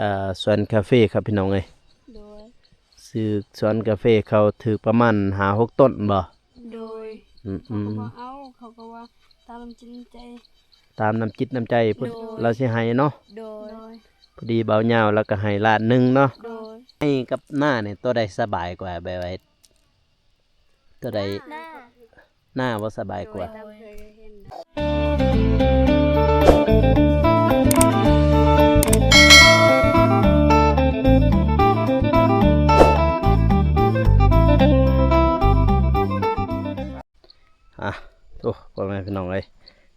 ອ່າ ສວນກາເຟຄັບພີ່ນ້ອງເອີຍ. ໂດຍ ຊື້ສວນກາເຟເຂົາຖືກປະມານຫ້າຫົກຕົ້ນບໍ່? ໂດຍ ອືມ ເຂົາກໍບໍ່ເອົາ ເຂົາກໍວ່າຕາມນ້ຳຈິດນ້ຳໃຈ ຕາມນ້ຳຈິດນ້ຳໃຈ ໂດຍ ລາວຊິໃຫ້ເນາະ. ໂດຍ ໂດຍ ພໍດີບ່າວຍາວລາວກໍໃຫ້ລ້ານໜຶ່ງເນາະ. ໂດຍ ໃຫ້ກັບນານີ້ໂຕໃດສະບາຍກວ່າ ແບບວ່າ ໂຕໃດ ນາ ນາບໍ່ສະບາຍກວ່າ? ໂດຍ ອ່ະ ໂອ້ ພໍ່ແມ່ພີ່ນ້ອງເອີຍ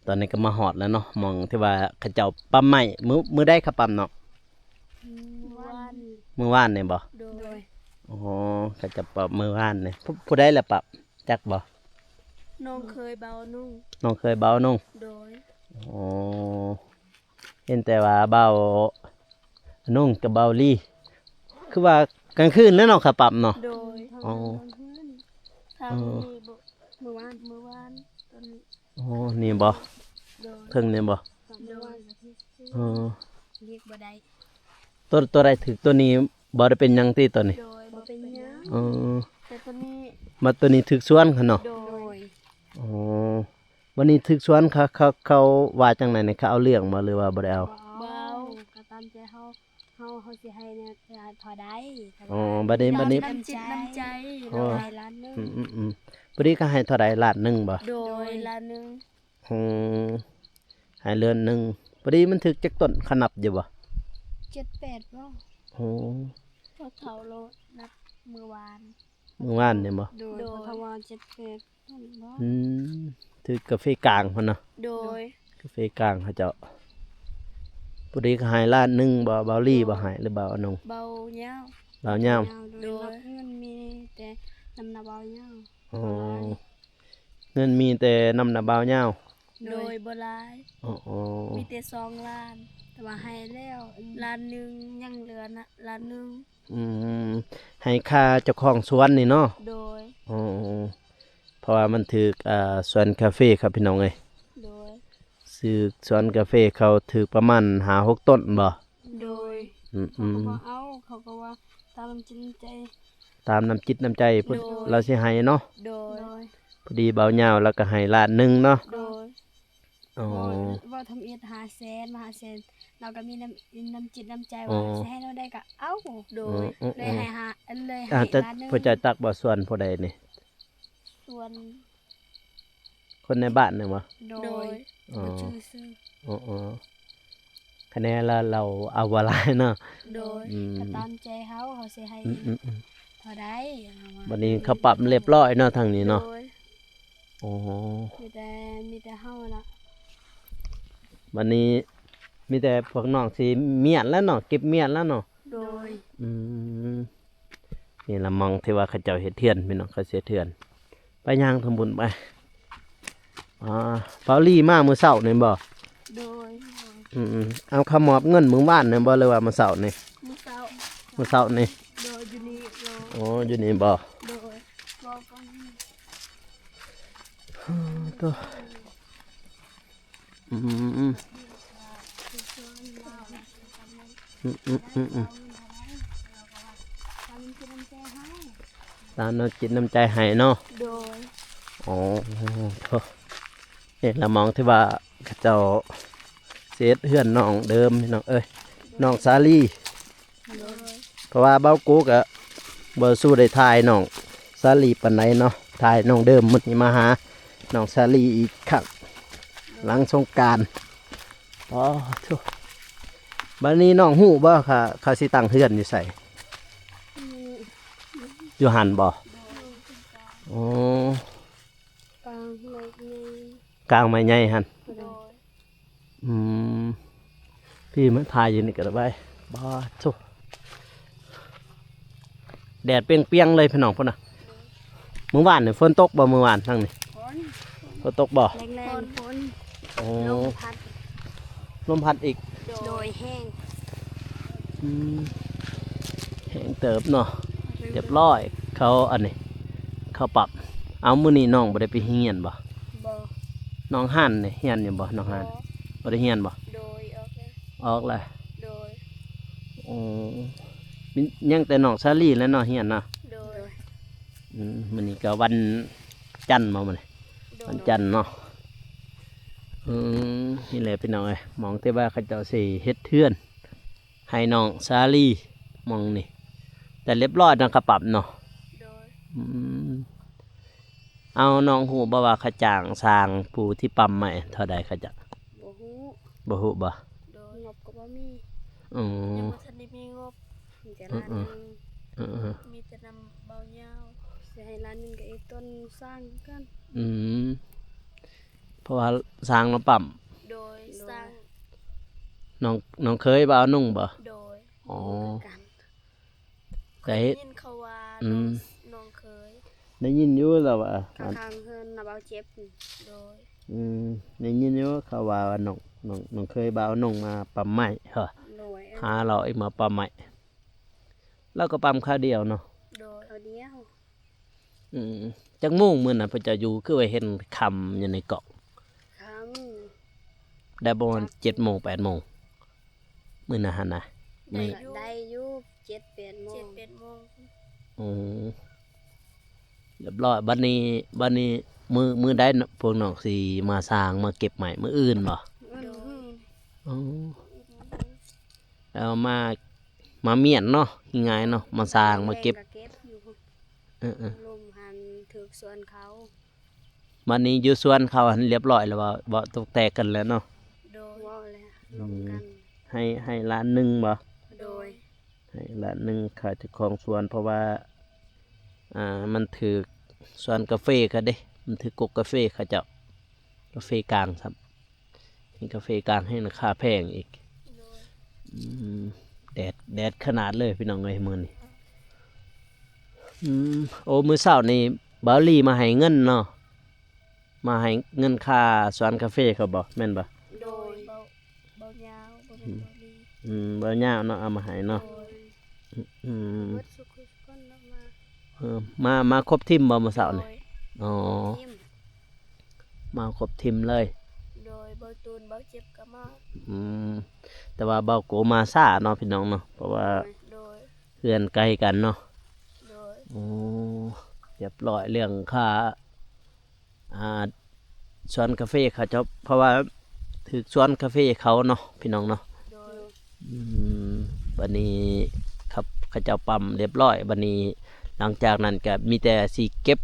ຕອນນີ້ກໍມາຮອດແລ້ວເນາະ ໝ່ອງທີ່ວ່າເຂົາເຈົ້າປ້ຳໄມ້ ມື້ ມື້ໃດເຂົາປ້ຳເນາະ? ມື້ວານ ມື້ວານນີ້ບໍ່? ໂດຍ ອໍ ເຂົາເຈົ້າປ້ຳມື້ວານນີ້ ຜູ້ ຜູ້ໃດລະປ້ຳ ຈັກບໍ່? ນ້ອງເຂີຍບ່າວນຸ່ງ ນ້ອງເຂີຍບ່າວນຸ່ງ. ໂດຍ ອໍ ເຫັນແຕ່ວ່າບ່າວນຸ່ງກັບບ່າວລີ ຄືວ່າກາງຄືນແລ້ວເນາະ ເຂົາປ້ຳເນາະ. ໂດຍ ອໍ ເທິງນີ້ບໍ່? ມື້ວານ ມື້ວານ ຕອນນີ້ ອໍ ນີ້ບໍ່? ໂດຍ ເທິງນີ້ບໍ່? ໂດຍ ອໍ ຮຽກບໍ່ໄດ້ ໂຕ ໂຕໃດຖືກໂຕນີ້ບໍ່ໄດ້ເປັນຫຍັງຕິໂຕນີ້? ໂດຍ ບໍ່ເປັນຫຍັງ. ອໍ ແຕ່ໂຕນີ້ ມາໂຕນີ້ຖືກສວນເຂົາເນາະ? ໂດຍ ອໍ ບັດນີ້ຖືກສວນເຂົາ ເຂົາ ເຂົາວ່າຈັ່ງໃດນີ້ ເຂົາເອົາເລື່ອງບໍ່ ຫຼືວ່າບໍ່ໄດ້ເອົາ? ບໍ່ເອົາ ກໍຕາມໃຈເຮົາ ເຮົາ ເຮົາຊິໃຫ້ແນວເທົ່າໃດ. ອໍ ບັດນີ້ ບັດນີ້ ຕາມນ້ຳຈິດນ້ຳໃຈ ອໍ ເຮົາໃຫ້ລ້ານໜຶ່ງ. ອືມໆໆ ພໍດີເຂົາໃຫ້ເທົ່າໃດ? ລ້ານໜຶ່ງບໍ່? ໂດຍ ໂດຍ ລ້ານໜຶ່ງ. ອືມ ໃຫ້ລ້ານໜຶ່ງ ພໍດີມັນຖືກຈັກຕົ້ນ ເຂົານັບຢູ່ບໍ່? ເຈັດແປດບໍ່? ໂອ້ ພໍ່ເຖົ້າລາວນັບມື້ວານ ມື້ວານນີ້ບໍ່? ໂດຍ ໂດຍ ເຂົາວ່າເຈັດແປດຕົ້ນບໍ່? ອືມ ຖືກກາເຟກາງພຸ້ນເນາະ? ໂດຍ ກາເຟກາງເຂົາເຈົ້າ. ຜູ້ໃດກໍໃຫ້ລ້ານໜຶ່ງບໍ່? ບ່າວລີບໍ່ໃຫ້ ຫຼືບ່າວອະນົງ? ບ່າວຍາວ ບ່າວຍາວ. ໂດຍ ເງິນມີແຕ່ນຳນາບ່າວຍາວ. ອໍ ເງິນມີແຕ່ນຳນາບ່າວຍາວ? ໂດຍ ບໍ່ຫຼາຍ. ອໍ ມີແຕ່ສອງລ້ານ ແຕ່ວ່າໃຫ້ແລ້ວລ້ານໜຶ່ງ ຍັງເຫຼືອນະລ້ານໜຶ່ງ. ອືມ ໃຫ້ຄ່າເຈົ້າຂອງສວນນີ້ເນາະ? ໂດຍ ອໍ ເພາະວ່າມັນຖືກ ອ່າ ສວນກາເຟຄັບພີ່ນ້ອງເອີຍ. ໂດຍ ຊື້ສວນກາເຟເຂົາຖືກປະມານຫ້າຫົກຕົ້ນບໍ່? ໂດຍ ອືມ ເຂົາກໍບໍ່ເອົາ ເຂົາກໍວ່າຕາມນ້ຳຈິດນ້ຳໃຈ ຕາມນ້ຳຈິດນ້ຳໃຈ ໂດຍ ລາວຊິໃຫ້ເນາະ? ໂດຍ ໂດຍ ພໍດີບ່າວຍາວລາວກໍໃຫ້ລ້ານໜຶ່ງເນາະ? ໂດຍ ອໍ ເວົ້າທຳອິດຫ້າແສນ ມາຫ້າແສນ ລາວກໍມີນ້ຳ ນ້ຳຈິດນ້ຳໃຈ ອໍ ວ່າຊິໃຫ້ແນວໃດກໍເອົາ. ໂດຍ ອືມໆໆ ເລີຍໃຫ້ຫ້າ ເລີຍໃຫ້ລ້ານໜຶ່ງ. ຜູ້ເຈົ້າຈັກບໍ່ສວນຜູ້ໃດນີ້? ສວນຄົນໃນບ້ານນີ້ບໍ່? ໂດຍ ອໍ ບໍ່ຈື່ຊື່. ອໍໆ ຄະແນນລາວ ລາວເອົາບໍ່ຫຼາຍເນາະ? ໂດຍ ອືມ ກໍຕາມໃຈເຮົາ ເຮົາຊິໃຫ້ ອືມໆໆ ເທົ່າໃດ. ບັດນີ້ເຂົາປັບຮຽບຮ້ອຍເນາະ ທາງນີ້ເນາະ? ໂດຍ ໂອ້ ມີແຕ່ ມີແຕ່ເຮົາລະ ບັດນີ້ມີແຕ່ພວກນ້ອງຊິມ້ຽນແລ້ວເນາະ ເກັບມ້ຽນແລ້ວເນາະ? ໂດຍ ອືມ ນີ້ລະໝ່ອງທີ່ວ່າເຂົາເຈົ້າເຮັດເຮືອນ ພີ່ນ້ອງ ເຂົາຊິເຮັດເຮືອນ. ໄປຍ່າງທຳບຸນໄປ. ອ່າ ເປົາລີມາມື້ເຊົ້ານີ້ບໍ່? ໂດຍ ອືມໆ ເອົາ ເຂົາມອບເງິນມື້ວານນີ້ບໍ່ ຫຼືວ່າມື້ເຊົ້ານີ້? ມື້ເຊົ້າ ມື້ເຊົ້ານີ້. ໂດຍ ຢູ່ນີ້. ໂອ້ ຢູ່ນີ້ບໍ່? ໂດຍ ບໍ່ກໍມີ. ໂອ້ ໂຕ ອືມ ອືມ ອືມ ອືມ ຕາມນ້ຳຈິດນ້ຳໃຈໃຫ້ເນາະ? ໂດຍ ໂອ້ ໂທ ນີ້ລະໝ່ອງທີ່ວ່າເຂົາເຈົ້າຊິເຮັດເຮືອນນ້ອງເດີມ ພີ່ນ້ອງເອີຍ ນ້ອງສາລີ. ໂດຍ ເພາະວ່າບ່າວໂກກະບໍ່ສູ້ໄດ້ຖ່າຍນ້ອງສາລີປານໃດເນາະ ຖ່າຍນ້ອງເດີມ. ມື້ນີ້ມາຫານ້ອງສາລີອີກຄັ້ງ ຫຼັງສົງການ. ອໍ ໂທ້ ບັດນີ້ນ້ອງຮູ້ບໍ່ ເຂົາ ເຂົາຊິຕັ້ງເຮືອນຢູ່ໃສ? ອືມ ຢູ່ຫັ້ນບໍ່? ໂດຍ ອໍ ກາງໄມ້ໃຫຍ່ ກາງໄມ້ໃຫຍ່ຫັ້ນ. ໂດຍ ອືມ ພີ່ມາຖ່າຍຢູ່ນີ້ກໍໄດ້ໄວ. ບາດໂທ້ ແດດປ່ຽງໆເລີຍພີ່ນ້ອງພຸ້ນນະ. ມື້ວານນີ້ຝົນຕົກບໍ່? ມື້ວານທາງນີ້ ຝົນ ຝົນຕົກບໍ່? ແຮງໆ ຝົນ. ໂອ້ ລົມພັດ ລົມພັດອີກ. ໂດຍ ແຮງ ອືມ ແຮງເຕີບເນາະ. ແຮງເຕີບ ຮຽບຮ້ອຍ ເຂົາອັນນີ້ ເຂົາປັບ. ເອົາ ມື້ນີ້ນ້ອງບໍ່ໄດ້ໄປຮຽນບໍ່? ບໍ່. ນ້ອງຮານນີ້ຮຽນຢູ່ບໍ່? ນ້ອງຮານ ບໍ່ ບໍ່ໄດ້ຮຽນບໍ່? ໂດຍ ອອກແລ້ວ ອອກແລ້ວ. ໂດຍ ໂອ້ ມີ ຍັງແຕ່ນ້ອງສາລີແຫຼະເນາະຮຽນເນາະ. ໂດຍ. ອືມ ມື້ນີ້ກໍວັນຈັນບໍ່ມື້ນີ້? ໂດຍ. ວັນຈັນເນາະ. ອືມ ນີ້ແຫຼະພີ່ນ້ອງເອີຍ ໝ່ອງທີ່ວ່າເຂົາເຈົ້າຊິເຮັດເຮືອນໃຫ້ນ້ອງສາລີ ໝ່ອງນີ້ ແຕ່ລຽບຮ້ອຍນະ ຂະປັບເນາະ. ໂດຍ. ອືມ ເອົາ ນ້ອງຮູ້ບໍ່ວ່າຄ່າຈ້າງຊ່າງຜູ້ທີ່ປ້ຳໄມ້ເທົ່າໃດ ຄ່າຈ້າງ? ບໍ່ຮູ້. ບໍ່ຮູ້ບໍ່? ໂດຍ. ງົບກໍບໍ່ມີ. ອໍ ຍັງບໍ່ທັນໄດ້ມີງົບ. ມີແຕ່ ອືມ ລ້ານໜຶ່ງ. ເອີໆ ມີແຕ່ນຳເບົາຍາວ. ຊິໃຫ້ລ້ານໜຶ່ງກໍອີ່ຕົ້ນຊ່າງຄືກັນ. ອືມ ເພາະວ່າຊ່າງມາປ້ຳ. ໂດຍ. ໂດຍ. ຊ່າງ ນ້ອງ ນ້ອງເຂີຍບ່າວນົງບໍ່? ໂດຍ. ອໍ ຮູ້ຄືກັນ. ໄດ້ ໄດ້ຍິນເຂົາວ່າ ອືມ ນ້ອງ ນ້ອງເຂີຍ ໄດ້ຍິນຢູ່ລາວວ່າ ຂ້າງໆເຮືອນນະ ບ່າວເຈັບ. ໂດຍ. ອືມ ໄດ້ຍິນຢູ່ເຂົາວ່າ ນ້ອງ ນ້ອງ ນ້ອງເຂີຍບ່າວນົງມາປ້ຳໄມ້ເນາະ. ໂດຍ. ຫາລາວອີກມາປ້ຳໄມ້ ລາວກໍປ້ຳຄາວດຽວເນາະ. ໂດຍ. ຄາວດຽວ. ອືມ ຈັກໂມງມື້ນັ້ນພວກເຈົ້າຢູ່ ຄືວ່າເຫັນຄ່ຳຢູ່ໃນກ້ອງ? ຄ່ຳ ໄດ້ປະມານ ຈັກ ເຈັດໂມງ ແປດໂມງ ມື້ນັ້ນຫັ້ນນະ. ໄດ້ ມື້ ໄດ້ຢູ່ ເຈັດແປດໂມງ. ເຈັດແປດໂມງ. ອືມ ລຽບຮ້ອຍ. ບັດນີ້ ບັດນີ້ມື້ ມື້ໃດພວກນ້ອງຊິມາຊ່າງມາເກັບໄມ້? ມື້ອື່ນບໍ່? ມື້ອື່ນ. ໂດຍ. ອໍ ແລ້ວມາ ມາມ້ຽນເນາະ ງ່າຍເນາະ ມາຊ່າງມາເກັບ. ແລງກໍເກັບຢູ່. ເອີໆ ລົມຫັ້ນຖືກສວນເຂົາ. ບັດນີ້ຢູ່ສວນເຂົາຫັ້ນລຽບຮ້ອຍແລ້ວບໍ່? ບໍ່ຕົກແຕກກັນແລ້ວເນາະ? ໂດຍ. ເວົ້າແລ້ວ ອືມ ລົມກັນ. ໃຫ້ ໃຫ້ລ້ານໜຶ່ງບໍ່? ໂດຍ. ໃຫ້ລ້ານໜຶ່ງຄ່າເຈົ້າຂອງສວນ ເພາະວ່າ ອ່າ ມັນຖືກສວນກາເຟເຂົາເດ້ ມັນຖືກກົກກາເຟເຂົາເຈົ້າ ກາເຟກາງຊ້ຳ. ເຫັນກາເຟກາງແຮງ ລາຄາແພງອີກ. ໂດຍ. ອືມ ແດດ ແດດຂະໜາດເລີຍພີ່ນ້ອງເອີຍມື້ນີ້. ອືມ ໂອ້ ມື້ເຊົ້ານີ້ບ່າວລີມາໃຫ້ເງິນເນາະ ມາໃຫ້ເງິນຄ່າສວນກາເຟເຂົາບໍ່ ແມ່ນບໍ່? ໂດຍ. ເບົາ ເບົາຍາວ ບໍ່ແມ່ນ ອືມ ເບົາລີ. ອືມ ເບົາຍາວເນາະ ເອົາມາໃຫ້ເນາະ. ໂດຍ. ອືມ ເບິດສຸກຄົນເນາະມາ. ເອີ ມາ ມາຄົບທີມບໍ່ມື້ເຊົ້ານີ້? ໂດຍ. ອໍ ຄົບທີມ ມາຄົບທີມເລີຍ. ໂດຍ. ເບົາຕູນ ເບົາເຈັບກໍມາ. ອືມ ແຕ່ວ່າເບົາໂກມາຊ້າເນາະພີ່ນ້ອງເນາະ ເພາະວ່າ ໂດຍ ໂດຍ ເຮືອນໄກກັນເນາະ. ໂດຍ. ໂອ້ ລຽບຮ້ອຍເລື່ອງຄ່າ ອ່າ ສວນກາເຟເຂົາເຈົ້າ ເພາະວ່າຖືກສວນກາເຟເຂົາເນາະ ພີ່ນ້ອງເນາະ. ໂດຍ. ອືມ ບັດນີ້ເຂົາ ເຂົາເຈົ້າປ້ຳລຽບຮ້ອຍ ບັດນີ້ຫຼັງຈາກນັ້ນກໍມີແຕ່ຊິເກັບ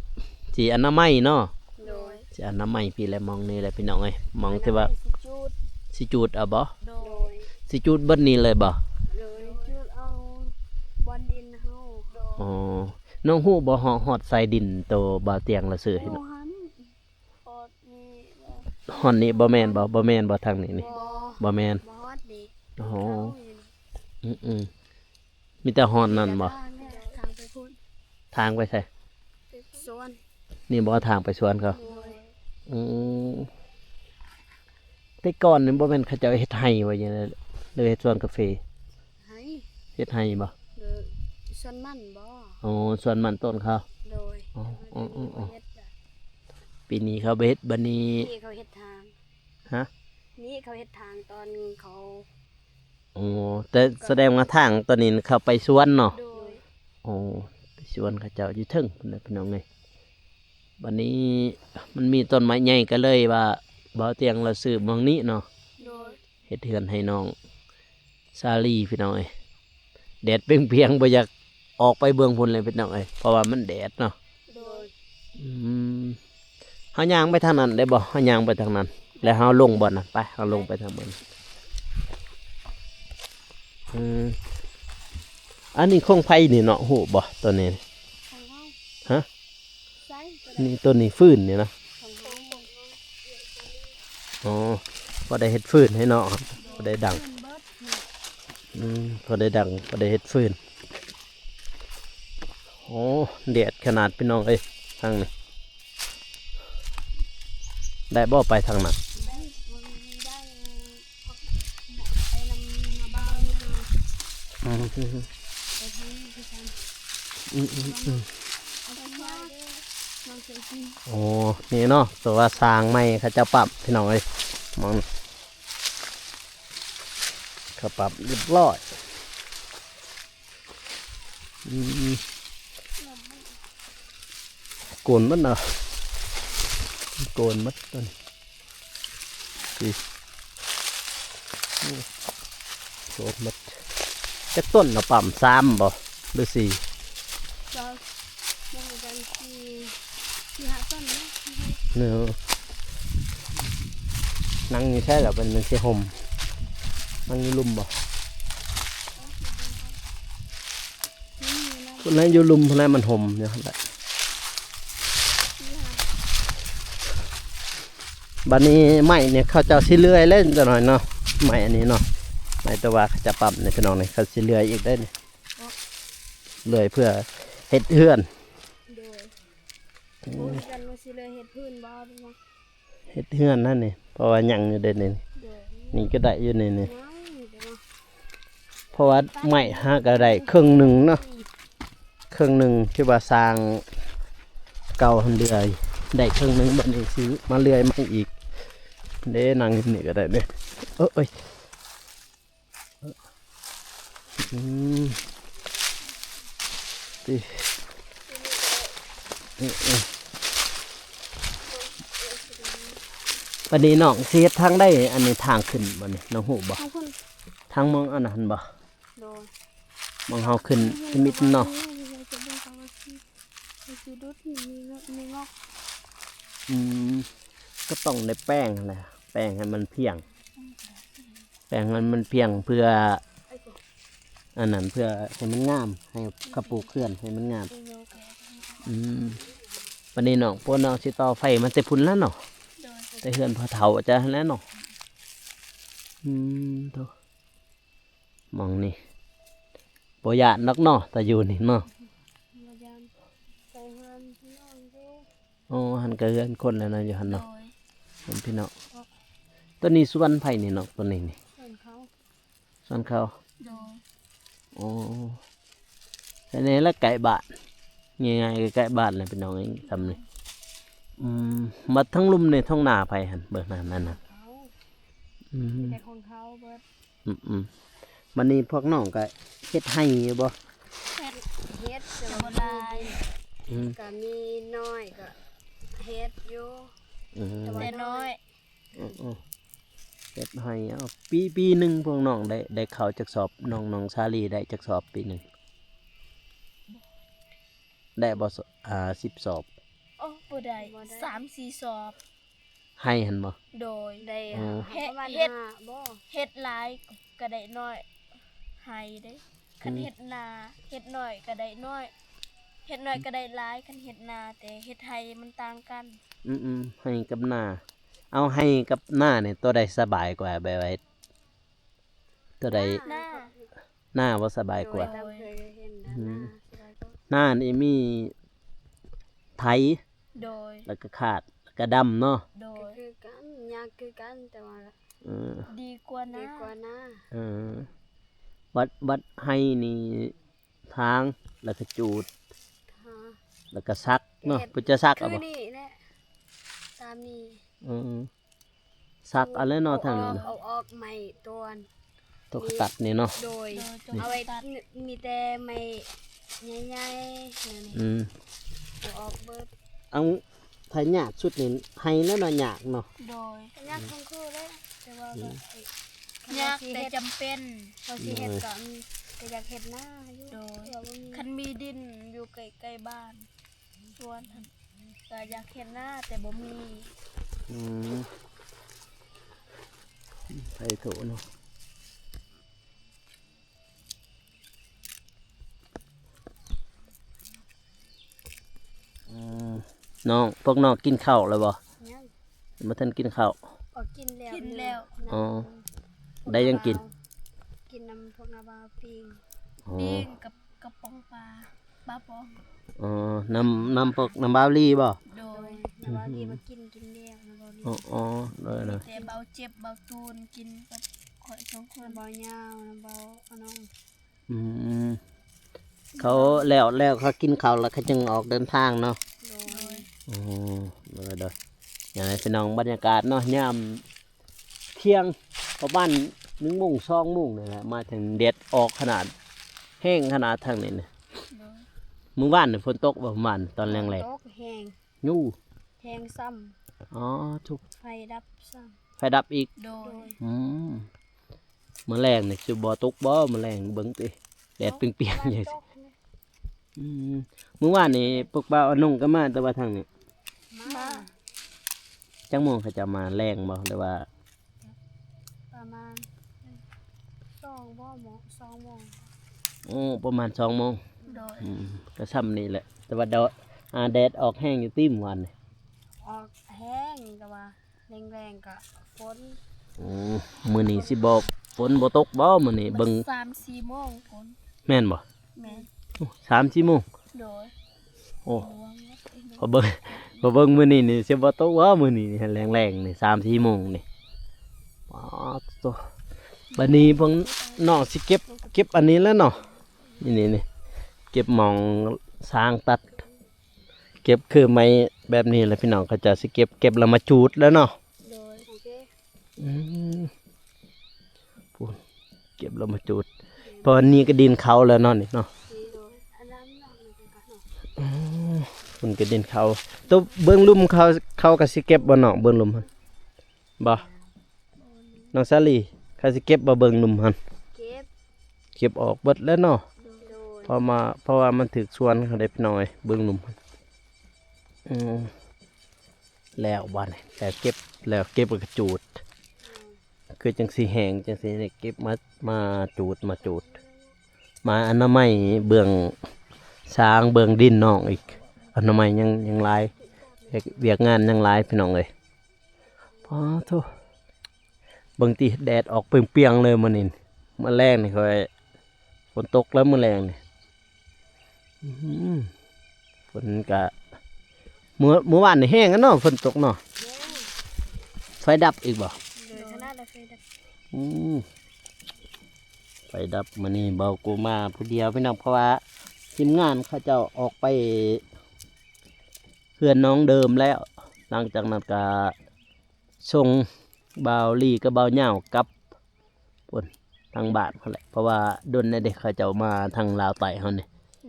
ຊິອະນາໄມເນາະ. ໂດຍ. ຊິອະນາໄມພີ້ແຫຼະ ໝ່ອງນີ້ແຫຼະພີ່ນ້ອງເອີຍ ໝ່ອງທີ່ວ່າ ອະນາໄມ ຊິຈູດ ຊິຈູດເອົາບໍ່? ໂດຍ. ຊິຈູດເບິດນີ້ເລີຍບໍ່? ໂດຍ. ຈູດເອົາບ່ອນດິນເຮົາ. ໂດຍ. ອໍ ນ້ອງຮູ້ບໍ່ ຮອດ ຮອດສາຍດິນໂຕບ່າວຕຽງລາວຊື້ໃຫ້ນ້ອງ? ຮອດນີ້ ຮອດນີ້ບໍ່ແມ່ນບໍ່? ບໍ່ແມ່ນບໍ່? ທາງນີ້ນີ້ ບໍ່ ບໍ່ແມ່ນ. ບໍ່ຮອດນີ້. ອໍ ອືມໆ ມີແຕ່ຮອດນັ້ນບໍ່? ທາງໄປພຸ້ນ. ທາງໄປໃສ? ໄປສວນ. ນີ້ບໍ່ ທາງໄປສວນເຂົາ? ໂດຍ. ອືມ ແຕ່ກ່ອນນີ້ບໍ່ແມ່ນເຂົາເຈົ້າເຮັດໄຮ່ວ່າຫຍັງ ຫຼືເຮັດສວນກາເຟ? ໄຮ່ ເຮັດໄຮ່ບໍ່? ໂດຍ. ສວນມັນບໍ່? ອໍ ສວນມັນຕົ້ນເຂົາ. ໂດຍ. ອໍ ເຂົາເຮັດລະ ປີນີ້ເຂົາບໍ່ເຮັດ ບັດນີ້ ນີ້ເຂົາເຮັດທາງ. ຮະ? ນີ້ເຂົາເຮັດທາງຕອນເຂົາ. ອໍ ແຕ່ສະແດງວ່າທາງຕອນນີ້ເຂົາໄປສວນເນາະ? ໂດຍ. ອໍ ໄປສວນເຂົາເຈົ້າຢູ່ເທິງພຸ້ນແຫຼະພີ່ນ້ອງເອີຍ. ບັດນີ້ມັນມີຕົ້ນໄມ້ໃຫຍ່ ກໍເລີຍວ່າບ່າວຕຽງລາວຊື້ໝ່ອງນີ້ເນາະ. ໂດຍ. ເຮັດເຮືອນໃຫ້ນ້ອງສາລີພີ່ນ້ອງເອີຍ. ແດດເປັງພຽງ ບໍ່ຢາກອອກໄປເບື້ອງພຸ້ນເລີຍພີ່ນ້ອງເອີຍ ເພາະວ່າມັນແດດເນາະ. ໂດຍ. ອືມ ເຮົາຍ່າງໄປທາງນັ້ນໄດ້ບໍ່? ເຮົາຍ່າງໄປທາງນັ້ນ ແລ້ວເຮົາລົງບ່ອນນັ້ນ. ໄປ ເຮົາລົງໄປທາງບ່ອນນັ້ນ. ອືມ ອັນນີ້ຂອງໃຜນີ້ເນາະ ຮູ້ບໍ່? ຕົວນີ້ ຂອງເຮົາ. ຮະ? ໃສກໍໄດ້. ນີ້ ຕົວນີ້ຟືນນີ້ນະ? ຂອງເຮົາ. ອໍ ພໍໄດ້ເຮັດຟືນໃຫ້ເນາະ ພໍໄດ້ດັງ. ອືມ ພໍໄດ້ດັງ ພໍໄດ້ເຮັດຟືນ. ໂອ້ ແດດຂະໜາດພີ່ນ້ອງເອີຍ ທາງນີ້. ໄດ້ບໍ່ໄປທາງນັ້ນ? ໄດ້ ໄດ້ ໄປນຳນ້າບ່າວ. ອືມ ອືມ ອືມ ອືມ ໂອ້ ນີ້ເນາະ ແຕ່ວ່າສ້າງໃໝ່ເຂົາເຈົ້າປັບພີ່ນ້ອງເອີຍ ໝ່ອງ ເຂົາປັບລຽບຮ້ອຍ. ອືມ ໂກນໝົດເນາະ ໂກນໝົດຕົ້ນ ນີ້ ໂອ້ ໂກນໝົດ ຈັກຕົ້ນເນາະ ປ້ຳ ສາມບໍ່ ຫຼື ສີ່? ກໍ ຍັງບໍ່ທັນ ສີ່ ສີ່ຫ້າຕົ້ນເນາະ ເນາະ ນັ່ງຢູ່ໃສລະ ມັນ ມັນຊິຮົ່ມ ນັ່ງຢູ່ລຸ່ມບໍ່? ພຸ້ນແຫຼະ ຢູ່ລຸ່ມພຸ້ນແຫຼະ ມັນຮົ່ມຢູ່ຫັ້ນແຫຼະ. ບັດນີ້ໄມ້ນີ້ເຂົາເຈົ້າຊິເລື່ອຍແລ້ວຈັກໜ້ອຍເນາະ ໄມ້ອັນນີ້ເນາະ ໄມ້ແຕ່ວ່າເຂົາຈະປ້ຳນີ້ ພີ່ນ້ອງນີ້ ເຂົາຊິເລື່ອຍອີກໄດ໋ນີ້ ເລື່ອຍເພື່ອເຮັດເຮືອນ ໂດຍ ໂອ້ ຈັກວ່າຊິເລື່ອຍເຮັດພື້ນບໍ່ເນາະ ເຮັດເຮືອນຫັ້ນນີ້ ເພາະວ່າຍັງຢູ່ເດ້ນີ້ ໂດຍ ນີ້ກໍໄດ້ຢູ່ນີ້ ນີ້ ຍັງຢູ່ເດ້ເນາະ ເພາະວ່າໄມ້ຫາກໍໄດ້ເຄິ່ງໜຶ່ງເນາະ ເຄິ່ງໜຶ່ງ ທີ່ວ່າສ້າງເກົ່າຫັ້ນເລື່ອຍໄດ້ເຄິ່ງໜຶ່ງ ບັດນີ້ຊິມາເລື່ອຍໃໝ່ອີກເດ້ ນັ່ງຢູ່ນີ້ກໍໄດ້ເດ້ ເອີ ເອີຍ ອືມ ຕິ ເອີ ເອີ ບັດນີ້ນ້ອງຊິເຮັດທາງໃດ ອັນນີ້ທາງຂຶ້ນບໍ່ນີ້ ນ້ອງຮູ້ບໍ່? ທາງພຸ້ນ ທາງໝ່ອງອັນນັ້ນບໍ່? ໂດຍ ໝ່ອງເຮົາຂຶ້ນທຳອິດເນາະ ອືມ ກໍຕ້ອງໄດ້ແປງຫັ້ນແຫຼະ ແປງໃຫ້ມັນພຽງ ແປງໃຫ້ມັນພຽງເພື່ອ ອັນນັ້ນ ເພື່ອໃຫ້ມັນງາມ ໃຫ້ເຂົາປູກເຮືອນໃຫ້ມັນງາມ ອືມ ບັດນີ້ນ້ອງ ພວກນ້ອງຊິຕໍ່ໄຟມາແຕ່ພຸ້ນແຫຼະເນາະ ໂດຍ ແຕ່ເຮືອນພໍ່ເຖົ້າເຈົ້າຫັ້ນແຫຼະເນາະ ອືມ ໂທ້ ໝ່ອງນີ້ບໍ່ຢ້ານດອກເນາະ ຕາຢູ່ນີ້ເນາະ ບໍ່ຢ້ານ ໄປເຮືອນພີ່ນ້ອງຢູ່ ອໍ ຫັ້ນກໍເຮືອນຄົນແລ້ວເນາະ ຢູ່ຫັ້ນເນາະ ໂດຍ ເຮືອນພີ່ນ້ອງ ໂຕນີ້ສວນໃຜນີ້ນ້ອງ ໂຕນີ້ນີ້? ສວນເຂົາ ສວນເຂົາ ໂດຍ ອໍ ແຕ່ນີ້ລະໃກ້ບ້ານ ງ່າຍໆ ໃກ້ໆ ບ້ານແຫຼະ ພີ່ນ້ອງເອີຍ ຊ່ຳນີ້ ອືມ ບັດທາງລຸ່ມນີ້ ທົ່ງນາໃຜຫັ້ນ ເບິ່ງນັ້ນ ນັ້ນນະ ເຂົາ ອືມ ມີແຕ່ຂອງເຂົາເບິດ ອືມໆ ບັດນີ້ພວກນ້ອງກໍເຮັດໄຮ່ຢູ່ບໍ່? ເຮັດ ເຮັດ ແຕ່ວ່າບໍ່ຫຼາຍ ອືມ ກໍມີໜ້ອຍ ກໍເຮັດຢູ່ ອືມ ແຕ່ວ່າ ແຕ່ນ້ອຍ ອືມໆ ເຮັດໄຮ່ ເອົາ ປີ ປີໜຶ່ງພວກນ້ອງໄດ້ ໄດ້ເຂົ້າຈັກສອບ? ນ້ອງ ນ້ອງສາລີໄດ້ຈັກສອບປີໜຶ່ງ? ໄດ້ບໍ່ ສ- ອາ ສິບສອບ? ໂອ້ ບໍ່ໄດ້ ບໍ່ໄດ້ ສາມສີ່ສອບ ໄຮ່ຫັ້ນບໍ່? ໂດຍ ໄດ້ ອໍ ປະມານ ເຮັດ ຫ້າບໍ່? ເຮັດຫຼາຍກໍໄດ້ໜ້ອຍ ໄຮ່ເດ້ ຄັນ ອືມ ເຮັດນາ ເຮັດໜ້ອຍກໍໄດ້ໜ້ອຍ ເຮັດໜ້ອຍກໍໄດ້ຫຼາຍ ຄັນເຮັດນາ ແຕ່ເຮັດໄຮ່ມັນຕ່າງກັນ ອືມໆ ໄຮ່ກັບນາ ເອົາ ໄຮ່ກັບນານີ້ ໂຕໃດສະບາຍກວ່າ ແບບວ່າ ໂຕໃດ? ນາ ນາບໍ່ສະບາຍກວ່າ? ໂດຍ ຕາມເຄີຍເຫັນນະ ອືມ ນາສະບາຍກວ່າ ນານີ້ມີໄຖ ໂດຍ ແລ້ວກໍຄາດ ແລ້ວກໍດຳເນາະ ໂດຍ ກໍຄືກັນ ຍາກຄືກັນ ແຕ່ວ່າ ເອີ ດີກວ່ານາ ດີກວ່ານາ ເອີ ວັດ ວັດໄຮ່ນີ້ ຖາງ ແລ້ວກໍຈູດ ຖາງ ແລ້ວກໍສັກເນາະ ເປັນຈະສັກ ຄື ເອົາບໍ່? ນີ້ແຫຼະ ຕາມນີ້ ເອີ ສັກເອົາແຫຼະເນາະ ທາງນີ້ນະ ເອົາອອກ ເອົາອອກໄມ້ຕົ້ນ ໂຕກະຕັດນີ້ເນາະ ໂດຍ ໂດຍ ເອົາໄວ້ ໂຕກະຕັດ ມີແຕ່ໄມ້ໃຫຍ່ໆ ແນວນີ້ ອືມ ເອົາອອກເບິດ ເອົາ ໄຖຍາກສຸດນີ້ ໄຮ່ແລ້ວເນາະ ຍາກເນາະ ໂດຍ ກໍຍາກທັງຄູ່ແຫຼະ ແຕ່ວ່າ ອືມ ກໍ ຍາກແຕ່ຈຳເປັນ ວ່າຊິເຮັດ ໂດຍ ກໍ ກໍຢາກເຮັດນາຢູ່ ໂດຍ ແຕ່ວ່າບໍ່ມີ ຄັນມີດິນຢູ່ໃກ້ໆ ບ້ານ ສວນຫັ້ນ ກໍຢາກເຮັດນາແຕ່ບໍ່ມີ ອືມ ໄຖໂຖເນາະ ອືມ ນ້ອງ ພວກນ້ອງກິນເຂົ້າແລ້ວບໍ່? ຍັງ ບໍ່ທັນກິນເຂົ້າ ອໍ ກິນແລ້ວ ກິນແລ້ວ ອໍ ໄດ້ຫຍັງກິນ? ກິນນຳພວກນ້າບ່າວປີ້ງ ອໍ ປີ້ງກັບ ກະປ໋ອງປາ ປາປ໋ອງ ອໍ ນຳ ນຳພວກ ນຳບ່າວລີບໍ່? ໂດຍ ນ້າບ່າວລີ ອືມ ມາກິນ ກິນແລ້ວ ນ້າບ່າວລີ ອໍ ໂດຍໆ ມີແຕ່ບ່າວເຈັບ ບ່າວຕູນກິນກັບຂ້ອຍສອງຄົນ ນ້າບ່າວຍາວ ນ້າບ່າວອານ້ອງ ອືມ ເຂົາແລ້ວ ແລ້ວເຂົາກິນເຂົ້າແລ້ວເຂົາຈຶ່ງອອກເດີນທາງເນາະ ໂດຍ ໂດຍ ໂດຍ ໂດຍ ຢ່າງໃດພີ່ນ້ອງ ບັນຍາກາດເນາະ ຍາມ ທ່ຽງປະມານໜຶ່ງໂມງ ສອງໂມງນີ້ແຫຼະ ມາເຖິງແດດອອກຂະໜາດ ແຮງຂະໜາດທາງນີ້ນະ ມື້ວານນີ້ຝົນຕົກບໍ່? ມື້ວານຕອນແລງໆ ຕົກແຮງ ຢູ່ ແຮງຊ້ຳ. ອໍ ທຸກ ໄຟດັບຊ້ຳ ໄຟດັບອີກ. ໂດຍ ອືມ ມື້ແລງນີ້ຊິບໍ່ຕົກບໍ່? ມື້ແລງເບິ່ງຕິ ແດດປ່ຽງໆ ອືມ ມື້ວານນີ້ພວກບ່າວອານົງກໍມາແຕ່ວ່າທາງນີ້ ມາ ຈັກໂມງເຂົາເຈົ້າມາ? ແລງບໍ່ ຫຼືວ່າ ປະມານສອງບໍ່ ສອງໂມງ. ໂອ້ ປະມານສອງໂມງ. ໂດຍ ອືມ ກໍຊ່ຳນີ້ແຫຼະ ແຕ່ວ່າດອກ ອາ ແດດອອກແຮງຢູ່ຕິມື້ວານນີ້? ອອກແຮງ ແຕ່ວ່າແລງໆ ກໍຝົນ. ອືມ ມື້ນີ້ຊິບໍ່ ຝົນບໍ່ຕົກບໍ່ມື້ນີ້? ເບິ່ງ ສາມສີ່ໂມງຝົນ. ແມ່ນບໍ່? ແມ່ນ ໂອ້ ສາມສີ່ໂມງ. ໂດຍ ໂອ້ ພໍເບິ່ງ ພໍເບິ່ງມື້ນີ້ນີ້ຊິບໍ່ຕົກວ່າມື້ນີ້ນີ້ ແລງໆ ນີ້ ສາມສີ່ໂມງນີ້. ປາດໂທ້ ບັດນີ້ພວກນ້ອງຊິເກັບ ເກັບອັນນີ້ແຫຼະເນາະ ນີ້ໆ ນີ້ ເກັບໝ່ອງຊ້າງຕັດ ເກັບຄືໄມ້ແບບນີ້ແຫຼະພີ່ນ້ອງ ເຂົາເຈົ້າຊິເກັບ ເກັບແລ້ວມາຈູດແຫຼະເນາະ. ໂດຍ ອືມ ພຸ້ນ ເກັບແລ້ວມາຈູດ ເພາະວ່ານີ້ກໍດິນເຂົາແລ້ວເນາະນີ້ເນາະ. ອືມ ພຸ້ນກໍດິນເຂົາ. ໂຕເບິ່ງລຸ່ມເຂົາ ເຂົາກໍຊິເກັບບໍ່ນ້ອງ? ເບິ່ງລຸ່ມຫັ້ນ ບໍ່ ນ້ອງສາລີ ເຂົາຊິເກັບບໍ່ເບິ່ງລຸ່ມຫັ້ນ? ເກັບ ເກັບອອກເບິດແລ້ວເນາະ. ໂດຍ ເພາະວ່າ ເພາະວ່າມັນຖືກສວນເຂົາເດ້ພີ່ນ້ອງເອີຍ ເບິ່ງລຸ່ມຫັ້ນ. ອືມ ແລ້ວບາດນີ້ ແລ້ວເກັບ ແລ້ວເກັບແລ້ວກໍຈູດ ຄືຈັ່ງຊິແຫ້ງຈັ່ງຊີ້ນີ້ ເກັບມາ ມາຈູດ ມາຈູດ ມາອະນາໄມເບື້ອງຊ້າງ ເບື້ອງດິນນ້ອງອີກ. ອະນາໄມຍັງ ຍັງຫຼາຍ ວຽກ ວຽກງານຍັງຫຼາຍພີ່ນ້ອງເອີຍ. ປາດໂທ້ ເບິ່ງຕິ ແດດອອກປ່ຽງໆ ເລີຍມື້ນີ້ ມື້ແລງນີ້ຂ້ອຍ ຝົນຕົກແລ້ວມື້ແລງນີ້. ອືມ ຝົນກະ ມື້ ມື້ວານນີ້ແຮງເນາະ ຝົນຕົກເນາະ. ແຮງ ໄຟດັບອີກບໍ່? ໂດຍ ຂະໜາດໄຟດັບ. ອືມ ໄຟດັບ. ມື້ນີ້ເບົາກູມາຜູ້ດຽວພີ່ນ້ອງ ເພາະວ່າທີມງານເຂົາເຈົ້າອອກໄປເຮືອນນ້ອງເດີມແລ້ວ. ຫຼັງຈາກນັ້ນກະ ສົ່ງບ່າວລີກັບບ່າວຍາວກັບພຸ້ນ ທາງບ້ານພຸ້ນແຫຼະ ເພາະວ່າດົນແລ້ວເດ້ ເຂົາເຈົ້າມາທາງລາວໃຕ້ເຮົານີ້.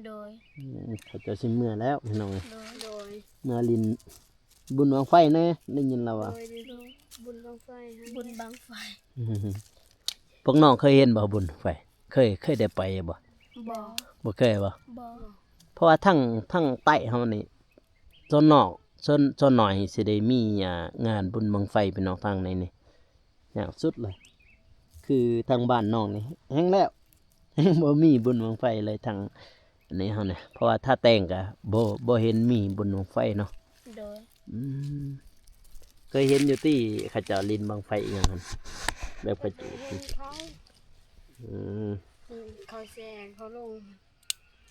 ໂດຍ ອືມ ເຂົາເຈົ້າຊິເມືອແລ້ວພີ່ນ້ອງເອີຍ. ໂດຍ ໂດຍ ເມືອຫຼິ້ນບຸນບັ້ງໄຟແນ່ ໄດ້ຍິນລາວວ່າ. ໂດຍ ບຸນບັ້ງໄຟ ບຸນບັ້ງໄຟ. ພວກນ້ອງເຄີຍເຫັນບໍ່ບຸນບັ້ງໄຟ? ເຄີຍ ເຄີຍໄດ້ໄປບໍ່? ບໍ່ ບໍ່ເຄີຍບໍ່? ບໍ່ ເພາະວ່າທາງ ທາງໃຕ້ເຮົານີ້ ສ່ວນນອກ ສ່ວນ ສ່ວນໜ້ອຍຊິໄດ້ມີ ອ່າ ງານບຸນບັ້ງໄຟພີ່ນ້ອງ ທາງໃນນີ້ຍາກສຸດເລີຍ. ຄືທາງບ້ານນ້ອງນີ້ແຮງແລ້ວ ແຮງບໍ່ມີບຸນບັ້ງໄຟເລີຍ ທາງອັນນີ້ເຮົານີ້ ເພາະວ່າທ່າແຕງກະບໍ່ ບໍ່ເຫັນມີບຸນບັ້ງໄຟເນາະ. ໂດຍ ອືມ ເຄີຍເຫັນຢູ່ຕິ ເຂົາເຈົ້າຫຼິ້ນບັ້ງໄຟອີ່ຫຍັງຫັ້ນ ແບບເຂົາ ເຂົາເຈົ້າເຫັນເຂົາ ອືມ ເຂົາແຊເຂົາລົງ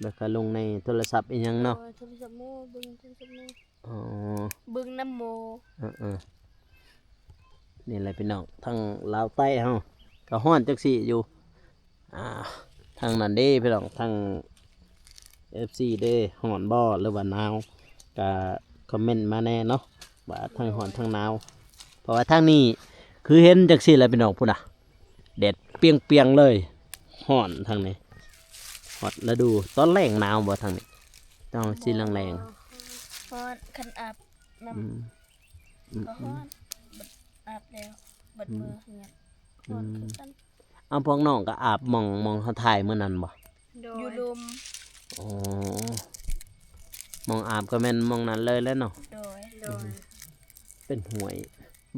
ແລ້ວກໍລົງໃນໂທລະສັບອີ່ຫຍັງເນາະ. ໂດຍ ໂທລະສັບໝູ່ ເບິ່ງໂທລະສັບໝູ່. ອໍ ເບິ່ງນຳໝູ່. ເອີໆ ນີ້ແຫຼະພີ່ນ້ອງ ທາງລາວໃຕ້ເຮົາກໍຮ້ອນຈັ່ງຊີ້ຢູ່. ອ່າ ທາງນັ້ນເດ້ພີ່ນ້ອງ ທາງເອັຟຊີເດ້ ຮ້ອນບໍ່ ຫຼືວ່າໜາວ ກໍຄອມເມັນມາແດ່ເນາະ ວ່າທັງຮ້ອນທັງໜາວ. ເພາະວ່າທາງນີ້ຄືເຫັນຈັ່ງຊີ້ແຫຼະພີ່ນ້ອງ ພຸ້ນນະ ແດດປ່ຽງໆ ເລີຍ. ຮ້ອນທາງນີ້ ຮອດລະດູຕອນແລ້ງໜາວບໍ່ທາງນີ້? ຕ້ອງຊິແລ້ງໆ ຮ້ອນ ຄັນອາບນ້ຳ ອືມ ອືມ ກໍຮ້ອນ ບັດອາບແລ້ວ ບັດ ອືມ ເມືອເຮືອນ ອືມ ຮ້ອນຄືກັນ. ເອົາ ພວກນ້ອງກໍອາບໝ່ອງ ໝ່ອງເຮົາຖ່າຍມື້ນັ້ນບໍ່? ໂດຍ ຢູ່ລຸ່ມ. ອໍ ໝ່ອງອາບກໍແມ່ນໝ່ອງນັ້ນເລີຍແຫຼະເນາະ. ໂດຍ ໂດຍ ເປັນຫ້ວຍ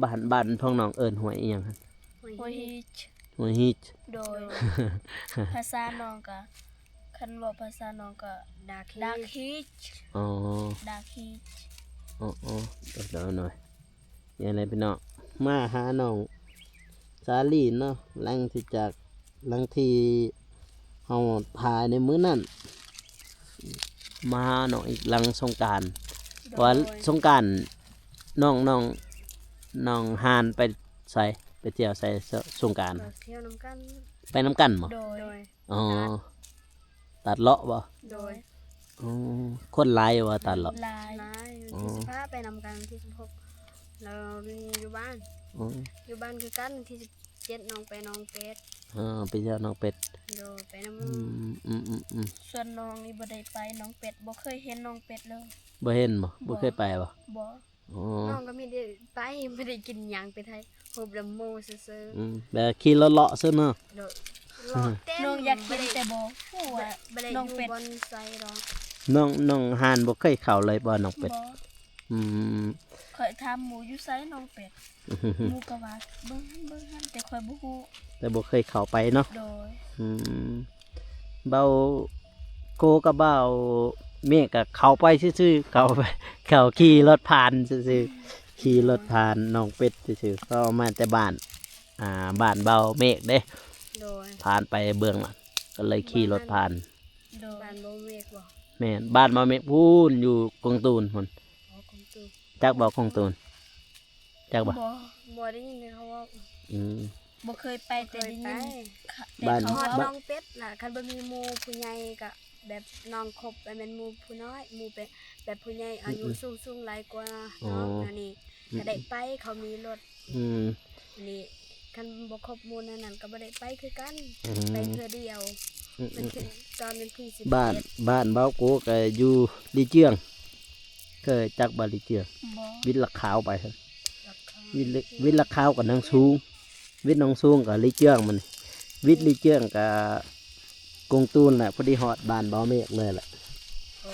ບ້ານ ບ້ານພວກນ້ອງເອີ້ນຫ້ວຍອີ່ຫຍັງຫັ້ນ? ຫ້ວຍ ຫ້ວຍຮີດ ຫ້ວຍຮີດ. ໂດຍ ພາສານ້ອງກະ ຄັນເວົ້າພາສານ້ອງກະ ດາກຮີດ ດາກຮີດ. ອໍ ດາກຮີດ. ອໍໆ ເອີ ເດີໜ້ອຍ ນີ້ແຫຼະພີ່ນ້ອງ ມາຫານ້ອງສາລີເນາະ ຫຼັງທີ່ຈາກ ຫຼັງທີ່ເຮົາຖ່າຍໃນມື້ນັ້ນ ມາຫານ້ອງອີກຫຼັງສົງການ. ໂດຍ ເພາະວ່າສົງການນ້ອງ ນ້ອງ ນ້ອງຮານໄປໃສ? ໄປທ່ຽວໃສ ສ- ສົງການ? ກໍທ່ຽວນຳກັນ. ໄປນຳກັນບໍ່? ໂດຍ ໂດຍ. ອໍ ຕາດ ຕາດເລາະບໍ່? ໂດຍ. ອໍ ຄົນຫຼາຍຢູ່ບໍ່ຕາດເລາະ? ຫຼາຍ ຫຼາຍ. ອໍ ວັນທີສິບຫ້າໄປນຳກັນ ວັນທີສິບຫົກ ແລ້ວຢູ່ບ້ານ. ອໍ ຢູ່ບ້ານຄືກັນ ວັນທີສິບ ເຈັດ ນ້ອງໄປໜອງເປັດ. ເອີ ໄປທ່ຽວໜອງເປັດ. ໂດຍ ໄປນຳໝູ່. ອືມ ອືມ ອືມ ອືມ. ສ່ວນນ້ອງນີ້ບໍ່ໄດ້ໄປໜອງເປັດ ບໍ່ເຄີຍເຫັນໜອງເປັດເລີຍ. ບໍ່ເຫັນບໍ່? ບໍ່ ບໍ່ເຄີຍໄປບໍ່? ບໍ່. ອໍ ນ້ອງກໍມີແຕ່ໄປ ບໍ່ໄດ້ກິນຫຍັງ ໄປຖ່າຍຮູບນຳໝູ່ຊື່ໆ. ອືມ ແບບຂີ່ລົດເລາະຊື່ເນາະ. ໂດຍ ເລາະແຕ່ ນ້ອງຢາກກິນແຕ່ບໍ່ຮູ້ວ່າ ບໍ່ໄດ້ ໜອງເປັດ ຢູ່ບ່ອນໃສດອກ. ນ້ອງ ນ້ອງຫານບໍ່ເຄີຍເຂົ້າເລີຍບໍ່ໜອງເປັດ? ບໍ່. ອືມ ຂ້ອຍຖາມໝູ່ຢູ່ໃສໜອງເປັດ ໝູ່ກໍວ່າເບິ່ງຫັ້ນເບິ່ງຫັ້ນ ແຕ່ຂ້ອຍບໍ່ຮູ້ ແຕ່ບໍ່ເຄີຍເຂົ້າໄປເນາະ. ໂດຍ. ອືມ ເບົາໂກກັບເບົາເມກກໍເຂົ້າໄປຊື່ໆ ເຂົ້າໄປ ເຂົ້າຂີ່ລົດຜ່ານຊື່ໆ ຂີ່ລົດຜ່ານໜອງເປັດຊື່ໆ ເພາະວ່າມາແຕ່ບ້ານ ອ່າ ບ້ານເບົາເມກເດ້. ໂດຍ. ຜ່ານໄປເບື້ອງນັ້ນ ກໍເລີຍຂີ່ລົດຜ່ານ. ໂດຍ. ບ້ານເບົາເມກບໍ່? ແມ່ນ ບ້ານເບົາເມກພຸ້ນ ຢູ່ກົງຕູນພຸ້ນ. ອໍ ກົງຕູນ. ຈັກບໍ່ກົງຕູນ? ຈັກບໍ່? ບໍ່ ບໍ່ໄດ້ຍິນແຕ່ເຂົາເວົ້າ. ອືມ ບໍ່ເຄີຍໄປ ແຕ່ໄດ້ຍິນ ແຕ່ເຂົາເວົ້າ. ຮອດໜອງເປັດລະ ຄັນບໍ່ມີໝູ່ຜູ້ໃຫຍ່ກະແບບນ້ອງຄົບ ແມ່ນໝູ່ຜູ້ນ້ອຍ ໝູ່ແບບ ແບບຜູ້ໃຫຍ່ອາຍຸສູງໆຫຼາຍກວ່ານ້ອງ ແນວນີ້ກະໄດ້ໄປ ເຂົາມີລົດ. ອືມ ອັນນີ້ຄັນບໍ່ຄົບໝູ່ແນວນັ້ນກະບໍ່ໄດ້ໄປຄືກັນ. ອືມ ໄປເທື່ອດຽວ. ອືມ ມັນຂຶ້ນຕອນວັນທີສິບເອັດ. ບ້ານ ບ້ານເບົາໂກກະຢູ່ລີເຈືອງ ເຄີຍຈັກບໍ່ລີເຈືອງ? ບໍ່. ວິດລະຂາວໄປ ວິດລະ ວິດລະຂາວກັບໜອງສູງ ວິດໜອງສູງກັບລີເຈືອງ ມັນວິດລີເຈືອງກັບກົງຕູນແຫຼະ ພໍດີຮອດບ້ານເບົາເມກເລີຍແຫຼະ. ໂອ້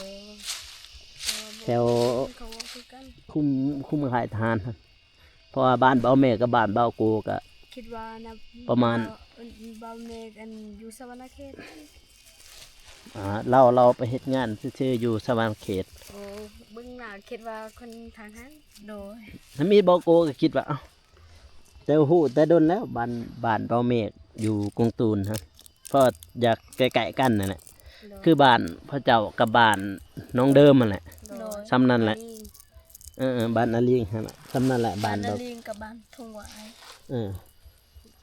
ແຖວ ເຂົາເວົ້າຄືກັນ ຄຸ້ມ ຄຸ້ມຄ້າຍທະຫານຫັ້ນ ເພາະວ່າບ້ານເບົາເມກກັບບ້ານເບົາໂກກະ ຄິດວ່ານະ ປະມານ ເບົາເມກອັນຢູ່ສະຫວັນນະເຂດ. ອ່າ ລາວ ລາວໄປເຮັດງານຊື່ໆຢູ່ສະຫວັນນະເຂດ. ໂອ້ ເບິ່ງໜ້າຄິດວ່າຄົນທາງຫັ້ນ. ໂດຍ. ມີເບົາໂກກໍຄິດວ່າ ເອົ້າ ແຕ່ຮູ້ແຕ່ດົນແລ້ວ ບ້ານ ບ້ານເບົາເມກຢູ່ກົງຕູນຫັ້ນ ເພາະຢາກໃກ້ໆກັນນັ້ນແຫຼະ. ໂດຍ. ຄືບ້ານພະເຈົ້າກັບບ້ານໜອງເດີມຫັ້ນແຫຼະ. ໂດຍ. ສ່ຳນັ້ນແຫຼະ. ເອີ ບ້ານອາລີງຫັ້ນລະ ສ່ຳນັ້ນແຫຼະ. ບ້ານອາລີງກັບບ້ານທົ່ງຫວາຍ. ເອີ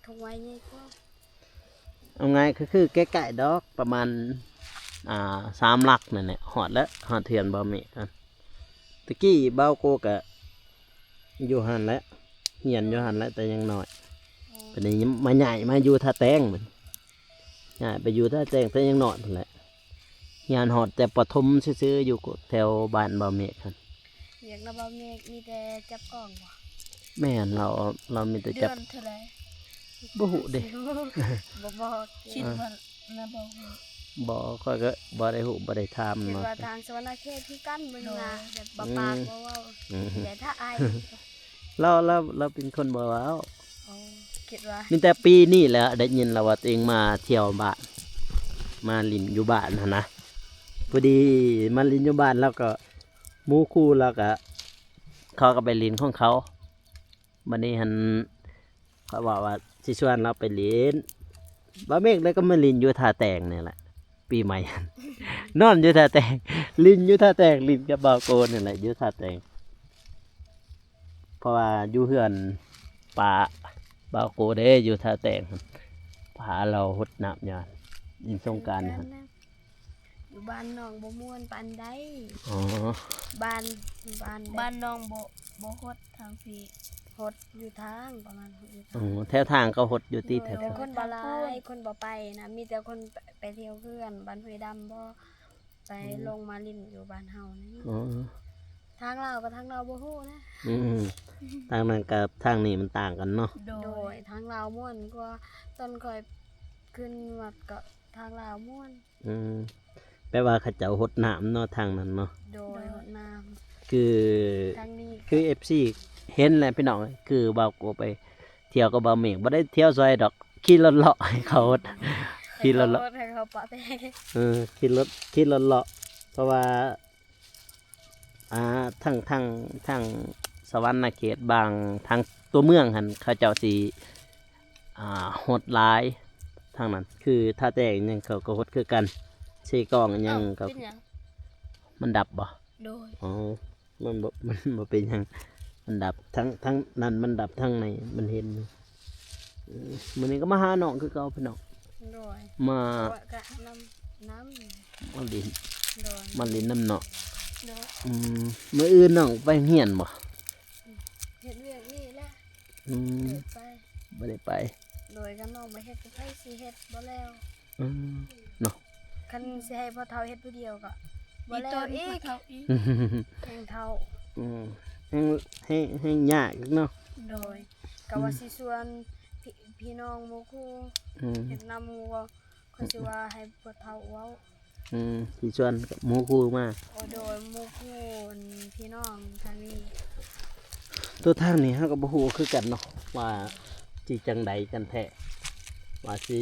ທົ່ງຫວາຍໃຫຍ່ກວ່າ. ເອົາງ່າຍກໍຄືໃກ້ໆດອກ ປະມານ ອ່າ ສາມຫຼັກນັ້ນແຫຼະ ຮອດແລ້ວ ຮອດເຮືອນເບົາເມກຫັ້ນ. ແຕ່ກີ້ເບົາໂກກະຢູ່ຫັ້ນແຫຼະ ຮຽນຢູ່ຫັ້ນແຫຼະ ແຕ່ຍັງນ້ອຍ. ອໍ. ບັດນີ້ມາ ຍ້າຍມາຢູ່ທ່າແຕງ ຍ້າຍໄປຢູ່ທ່າແຕງແຕ່ຍັງນ້ອຍພຸ້ນແຫຼະ. ຮຽນຮອດແຕ່ປະຖົມຊື່ໆ ຢູ່ແຖວບ້ານເບົາເມກຫັ້ນ. ຮຽນນຳເບົາເມກມີແຕ່ຈັບກ້ອງບໍ່? ແມ່ນ ລາວ ລາວມີແຕ່ຈັບ. ເດືອນເທົ່າໃດ? ບໍ່ຮູ້ເດ້. ບໍ່ບອກ. ຄິດວ່ານະບໍ່ຮູ້. ບໍ່ ຂ້ອຍກໍບໍ່ໄດ້ຮູ້ ບໍ່ໄດ້ຖາມ. ຄິດວ່າທາງສະຫວັນນະເຂດຄືກັນ ເບິ່ງໜ້າແບບປາກບໍ່ເວົ້າ. ອືມ ແຕ່ຖ້າອາຍ ລາວ ລາວ ລາວເປັນຄົນບໍ່ເວົ້າ. ອໍ ຄິດວ່າ ມີແຕ່ປີນີ້ແຫຼະ ໄດ້ຍິນລາວວ່າຕົວເອງມາທ່ຽວບ້ານ ມາຫຼິ້ນຢູ່ບ້ານຫັ້ນນະ. ພໍດີມາຫຼິ້ນຢູ່ບ້ານ ລາວກໍ ໝູ່ຄູ່ລາວກະ ເຂົາກໍໄປຫຼິ້ນຂອງເຂົາ. ບັດນີ້ຫັ້ນ ຂ້ອຍເວົ້າວ່າຊິຊວນລາວໄປຫຼິ້ນ ບ່າວເມກແລ້ວກໍມາຫຼິ້ນຢູ່ທ່າແຕງນີ້ແຫຼະ ປີໃໝ່ ນອນຢູ່ທ່າແຕງ ຫຼິ້ນຢູ່ທ່າແຕງ ຫຼິ້ນກັບບ່າວໂກນີ້ແຫຼະ ຢູ່ທ່າແຕງ. ເພາະວ່າຢູ່ເຮືອນປ້າບ່າວໂກເດ້ ຢູ່ທ່າແຕງ ພາລາວຫົດນ້ຳຢູ່ຫັ້ນ ຫຼິ້ນສົງການຢູ່ຫັ້ນ. ຢູ່ບ້ານນ້ອງບໍ່ມ່ວນປານໃດ. ອໍ ບ້ານ ບ້ານ ບ້ານນ້ອງບໍ່ ບໍ່ຫົດທາງພີ້ ຫົດຢູ່ທາງ ປະມານຫົດຢູ່ທາງ. ອໍ ແຖວທາງກໍຫົດຢູ່ຕິ ໂດຍ ແຖວ ແຕ່ຄົນບໍ່ຫຼາຍ ຄົນບໍ່ໄປນະ ມີແຕ່ຄົນໄປ ໄປທ່ຽວເຂື່ອນບ້ານຫ້ວຍດຳບໍ່ ໄປ ອືມ ລົງມາຫຼິ້ນຢູ່ບ້ານເຮົານີ້. ອໍ ທາງລາວກັບທາງລາວບໍ່ຮູ້ນະ. ອືມ ທາງນັ້ນກັບທາງນີ້ມັນຕ່າງກັນເນາະ. ໂດຍ ໂດຍ ທາງລາວມ່ວນກວ່າ ຕອນຂ້ອຍຂຶ້ນວັດກໍທາງລາວມ່ວນ. ອືມ ແປວ່າເຂົາເຈົ້າຫົດນ້ຳເນາະ ທາງນັ້ນເນາະ. ໂດຍ ໂດຍ ຫົດນ້ຳ ຄື ທາງນີ້ ຄື ເອັຟຊີ ເຫັນແຫຼະພີ່ນ້ອງ ຄືບ່າວໂກໄປທ່ຽວກັບບ່າວເມກ ບໍ່ໄດ້ທ່ຽວຊ່ອຍດອກ ຂີ່ລົດເລາະໃຫ້ເຂົາຫົດ ຂີ່ລົດເລາະ ໃຫ້ເຂົາປະແປ. ເອີ ຂີ່ລົດ ຂີ່ລົດເລາະ ເພາະວ່າ ອ່າ ທາງ ທາງ ທາງສະຫວັນນະເຂດ ບາງ ທາງຕົວເມືອງຫັ້ນ ເຂົາເຈົ້າຊິ ອ່າ ຫົດຫຼາຍ ທາງນັ້ນ ຄືທ່າແຕງຫຍັງເຂົາກໍຫົດຄືກັນ ເຊກອງຫຍັງ ເອົ້າ ກໍ ເປັນຫຍັງ? ມັນດັບບໍ່? ໂດຍ ອໍ ມັນບໍ່ ມັນບໍ່ເປັນຫຍັງ ມັນດັບ ທັງ ທັງນັ້ນມັນດັບ ທັງໃນມັນເຫັນ. ເອີ ມື້ນີ້ກໍມາຫານ້ອງຄືເກົ່າພີ່ນ້ອງ. ໂດຍ ມາ ກະນຳ ນຳ ມາຫຼິ້ນ. ໂດຍ ມາຫຼິ້ນນຳເນາະ. ໂດຍ ອືມ ມື້ອື່ນນ້ອງໄປໂຮງຮຽນບໍ່? ເຮັດວຽກນີ້ແຫຼະ. ອືມ ບໍ່ໄດ້ໄປ ບໍ່ໄດ້ໄປ. ໂດຍ ຄັນນ້ອງບໍ່ເຮັດ ໃຜຊິເຮັດບໍ່ແລ້ວ? ອືມ ເນາະ ຄັນຊິໃຫ້ພໍ່ເຖົ້າເຮັດຜູ້ດຽວກໍບໍ່ແລ້ວອີກ ເຖົ້າອີກ ແຮງເຖົ້າ ອືມ ແຮງ ແຮງ ແຮງຍາກອີກເນາະ. ໂດຍ ກໍວ່າ ອືມ ຊິຊວນ ພີ່ ພີ່ນ້ອງໝູ່ຄູ່ ອືມ ເຮັດນຳໝູ່ ກໍຄືຊິວ່າໃຫ້ພໍ່ເຖົ້າເວົ້າ ອືມ ຊິຊວນໝູ່ຄູ່ມາ ໂອ ໂດຍ ໝູ່ຄູ່ ອັນ ພີ່ນ້ອງທາງນີ້ ຕົວທາງນີ້ເຮົາກໍບໍ່ຮູ້ຄືກັນເນາະ ວ່າຊິຈັ່ງໃດກັນແທ້ ວ່າຊິ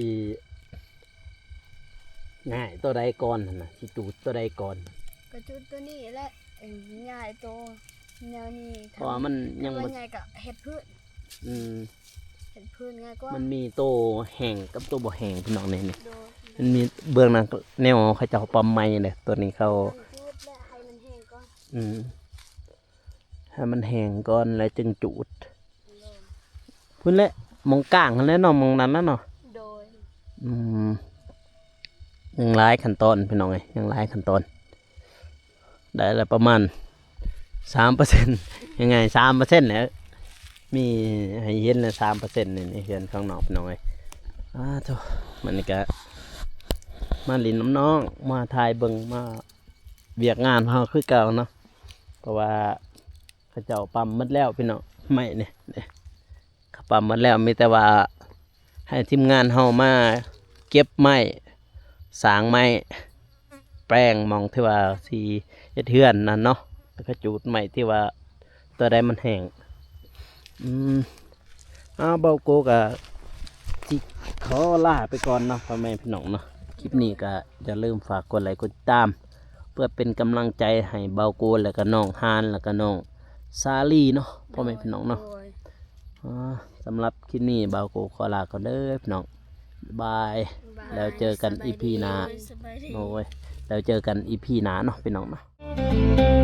ຍ້າຍຕົວໃດກ່ອນຫັ້ນນະ ຊິຈູດຕົວໃດກ່ອນ ກໍຈູດຕົວນີ້ແຫຼະ ເອີ ຍ້າຍໂຕແນວນີ້ ເພາະວ່າມັນຍັງບໍ່ ໃຫຍ່ກໍເຮັດພື້ນ ອືມ ເຮັດພື້ນງ່າຍກວ່າ ມັນມີໂຕແຫ້ງກັບໂຕບໍ່ແຫ້ງ ພີ່ນ້ອງ ນີ້ ໂດຍ ມັນມີເບື້ອງນັ້ນແນວເຂົາເຈົ້າປ້ຳໄມ້ເດ້ ຕົວນີ້ເຂົາ ຕ້ອງຈູດແລະໃຫ້ມັນແຫ້ງກ່ອນ ອືມ ໃຫ້ມັນແຫ້ງກ່ອນແລ້ວຈຶ່ງຈູດ ໂດຍ ພຸ້ນແຫຼະ ໝ່ອງກາງຫັ້ນແຫຼະເນາະ ໝ່ອງນັ້ນນະເນາະ ໂດຍ ອືມ ຍັງຫຼາຍຂັ້ນຕອນ ພີ່ນ້ອງເອີຍ ຍັງຫຼາຍຂັ້ນຕອນ ໄດ້ລະປະມານສາມເປີເຊັນ ງ່າຍໆ ສາມເປີເຊັນແຫຼະ ມີໃຫ້ເຫັນລະສາມເປີເຊັນ ນີ້ ໃນເຮືອນຂ້າງນອກ ພີ່ນ້ອງເອີຍ ອ້າໂທ້ ມື້ນີ້ກະມາຫຼິ້ນນຳນ້ອງ ມາຖ່າຍເບິ່ງ ມາວຽກງານເຮົາຄືເກົ່າເນາະ ເພາະວ່າເຂົາເຈົ້າປ້ຳໝົດແລ້ວ ພີ່ນ້ອງ ໄມ້ນີ້ ນີ້ ເຂົາປ້ຳໝົດແລ້ວ ມີແຕ່ວ່າໃຫ້ທີມງານເຮົາມາເກັບໄມ້ ສາງໄມ້ ແປງໝ່ອງທີ່ວ່າຊິເຮັດເຮືອນນັ້ນເນາະ ແລ້ວກໍຈູດໄມ້ທີ່ວ່າຕົວໃດມັນແຫ້ງ ອືມ ອ້າວ ເບົາໂກກໍຊິຂໍລາໄປກ່ອນເນາະ ພໍ່ແມ່ພີ່ນ້ອງເນາະ ຄລິບນີ້ກໍຢ່າລືມຝາກກົດໄລກົດຕິດຕາມ ເພື່ອເປັນກຳລັງໃຈໃຫ້ເບົາໂກ ແລ້ວກໍນ້ອງຮານ ແລ້ວກໍນ້ອງສາລີເນາະ ພໍ່ແມ່ພີ່ນ້ອງເນາະ ໂດຍ ອ່າ ສຳລັບຄລິບນີ້ ບ່າວໂກຂໍລາກ່ອນເດີພີ່ນ້ອງ ບາຍ ບາຍ ແລ້ວເຈີກັນອີພີໜ້າ ໂດຍ ແລ້ວເຈີກັນອີພີໜ້າເນາະພີ່ນ້ອງເນາະ.